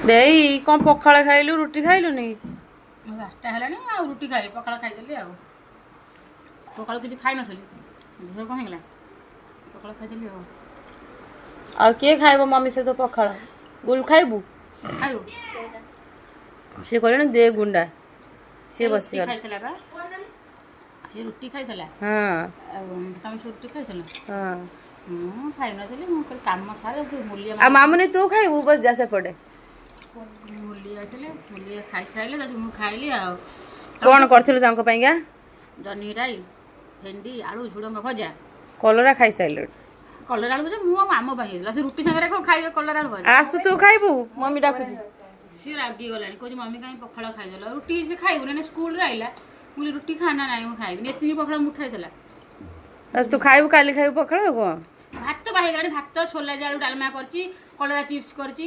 ଦେଇ, କ'ଣ ପଖାଳ ଖାଇଲୁ, ରୁଟି ଖାଇଲୁନି? 12ଟା ହେଲାଣି, ଆଉ ରୁଟି ଖାଇବି? ପଖାଳ ଖାଇଦେଲି। ଆଉ ପଖାଳ କିଛି ଖାଇନଥିଲି, ଦେହ କ'ଣ ହେଇଗଲା, ପଖାଳ ଖାଇଦେଲି ଆଉ। ଆଉ କିଏ ଖାଇବ ମମି ସହିତ ପଖାଳ? ଗୁଲ, ଖାଇବୁ? ଖାଇବୁ? ସିଏ କହିଲେଣି ଦେ ଗୁଣ୍ଡା, ସିଏ ରୁଟି ବସିଗଲା। ଖାଇଥିଲା ବା, ସେ ରୁଟି ଖାଇଥିଲା। ଆଉ ତମେ ସେ ରୁଟି ଖାଇଥିଲ? ହଁ। ମୁଁ ଖାଇନଥିଲି। ମୁଁ କହିଲି କାମ ସାରେ ମୂଲିଆ। ଆଉ ମାମୁନି, ତୁ ଖାଇବୁ? ବସ ଯା ସେପଟେ। ମୂଲିଆ ଥିଲେ, ମୂଲିଆ ଖାଇସାରିଲେ ତାକୁ ମୁଁ ଖାଇଲି ଆଉ। କ'ଣ କରିଥିଲୁ ତାଙ୍କ ପାଇଁକା? ଜହ୍ନି ରାଇ, ଭେଣ୍ଡି ଆଳୁ ଝୁଡ଼ଙ୍ଗ ଭଜା। କଲରା ଖାଇସାରିଲୁଣି? କଲରା ଆଳୁ ଭଜା ମୁଁ ଆଉ ଆମ ପାଇଁ ହେଇଥିଲା। ସେ ରୁଟି ସାଙ୍ଗରେ କ'ଣ ଖାଇବେ କଲରା ଆଳୁ ଭଜା? ଆସୁ, ତୁ ଖାଇବୁ? ମମି ଡାକୁଛି। ସିଏ ରାଗିଗଲାଣି, କହୁଛି ମମି କାହିଁ ପଖାଳ ଖାଇଦେଲ? ରୁଟି ସେ ଖାଇବୁ ନା, ସ୍କୁଲରେ ଆଇଲା। ମୁଁ କହିଲି ରୁଟି ଖାନା। ନାହିଁ, ମୁଁ ଖାଇବିନି। ଏତିକି ପଖାଳ ମୁଠା ହେଇଥିଲା। ଆଉ ତୁ ଖାଇବୁ, କାଲି ଖାଇବୁ ପଖାଳ, ଆଉ କ'ଣ? ଭାତ ବା ହେଇଗଲାଣି। ଭାତ, ସୋଲା ଆଳୁ ଡାଲମା କରିଛି, କଲରା ଚିପ୍ସ କରିଛି।